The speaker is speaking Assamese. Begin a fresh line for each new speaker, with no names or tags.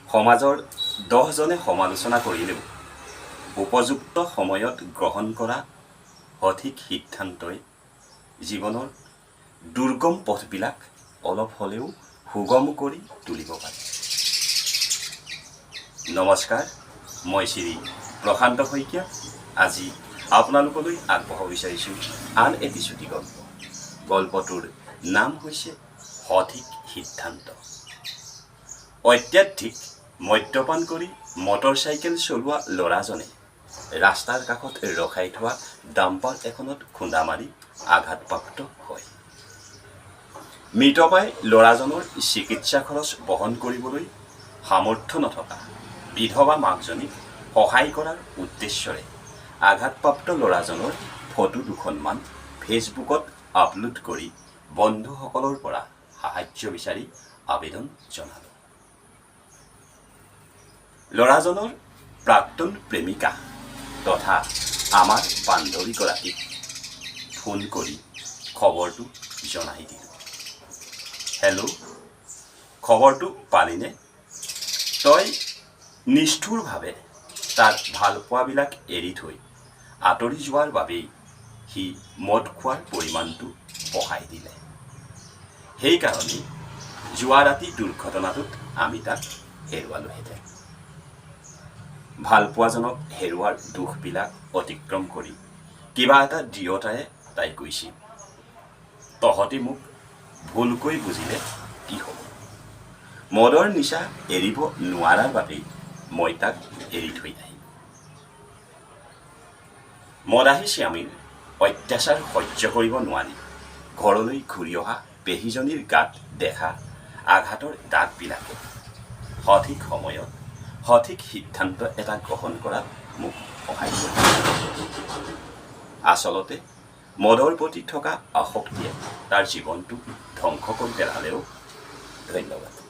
সমাজৰ দহজনে সমালোচনা কৰিলেও উপযুক্ত সময়ত গ্ৰহণ কৰা সঠিক সিদ্ধান্তই জীৱনৰ দুৰ্গম পথবিলাক অলপ হ'লেও সুগম কৰি তুলিব পাৰে। নমস্কাৰ, মই শ্ৰী প্ৰশান্ত শইকীয়া। আজি আপোনালোকলৈ আগবঢ়াব বিচাৰিছোঁ আন এটি চুটি গল্প। গল্পটোৰ নাম হৈছে সঠিক সিদ্ধান্ত। অত্যাধিক মদ্যপান কৰি মটৰ চাইকেল চলোৱা ল'ৰাজনে ৰাস্তাৰ কাষত ৰখাই থোৱা ডাম্পাৰ এখনত খুন্দা মাৰি আঘাতপ্ৰাপ্ত হয়। মৃতপ্ৰায় ল'ৰাজনৰ চিকিৎসা খৰচ বহন কৰিবলৈ সামৰ্থ্য নথকা বিধৱা মাকজনীক সহায় কৰাৰ উদ্দেশ্যৰে আঘাতপ্ৰাপ্ত ল'ৰাজনৰ ফটো দুখনমান ফেচবুকত আপলোড কৰি বন্ধুসকলৰ পৰা সাহায্য বিচাৰি আবেদন জনালোঁ। ল'ৰাজনৰ প্ৰাক্তন প্ৰেমিকা তথা আমাৰ বান্ধৱীগৰাকীক ফোন কৰি খবৰটো জনাই দিলোঁ। "হেল্ল', খবৰটো পালিনে? তই নিষ্ঠুৰভাৱে তাৰ ভালপোৱাবিলাক এৰি থৈ আঁতৰি যোৱাৰ বাবেই সি মদ খোৱাৰ পৰিমাণটো বঢ়াই দিলে। সেইকাৰণেই যোৱা ৰাতি দুৰ্ঘটনাটোত আমি তাক হেৰুৱালোহেঁতেন।" ভালপোৱাজনক হেৰুৱাৰ দুখবিলাক অতিক্ৰম কৰি কিবা এটা দৃঢ়তাৰে তাই কৈছিল, "তহঁতি মোক ভুলকৈ বুজিলে কি হ'ব? মদৰ নিচা এৰিব নোৱাৰাৰ বাবেই মই তাক এৰি থৈ আহিলোঁ।" মদাহী স্বামীৰ অত্যাচাৰ সহ্য কৰিব নোৱাৰি ঘৰলৈ ঘূৰি অহা পেহীজনীৰ গাত দেখা আঘাতৰ দাগবিলাকে সঠিক সময়ত সঠিক সিদ্ধান্ত এটা গ্ৰহণ কৰাত মোক সহায় কৰিছে। আচলতে মদৰ প্ৰতি থকা আসক্তিয়ে তাৰ জীৱনটো ধ্বংস কৰি পেলালেও। ধন্যবাদ।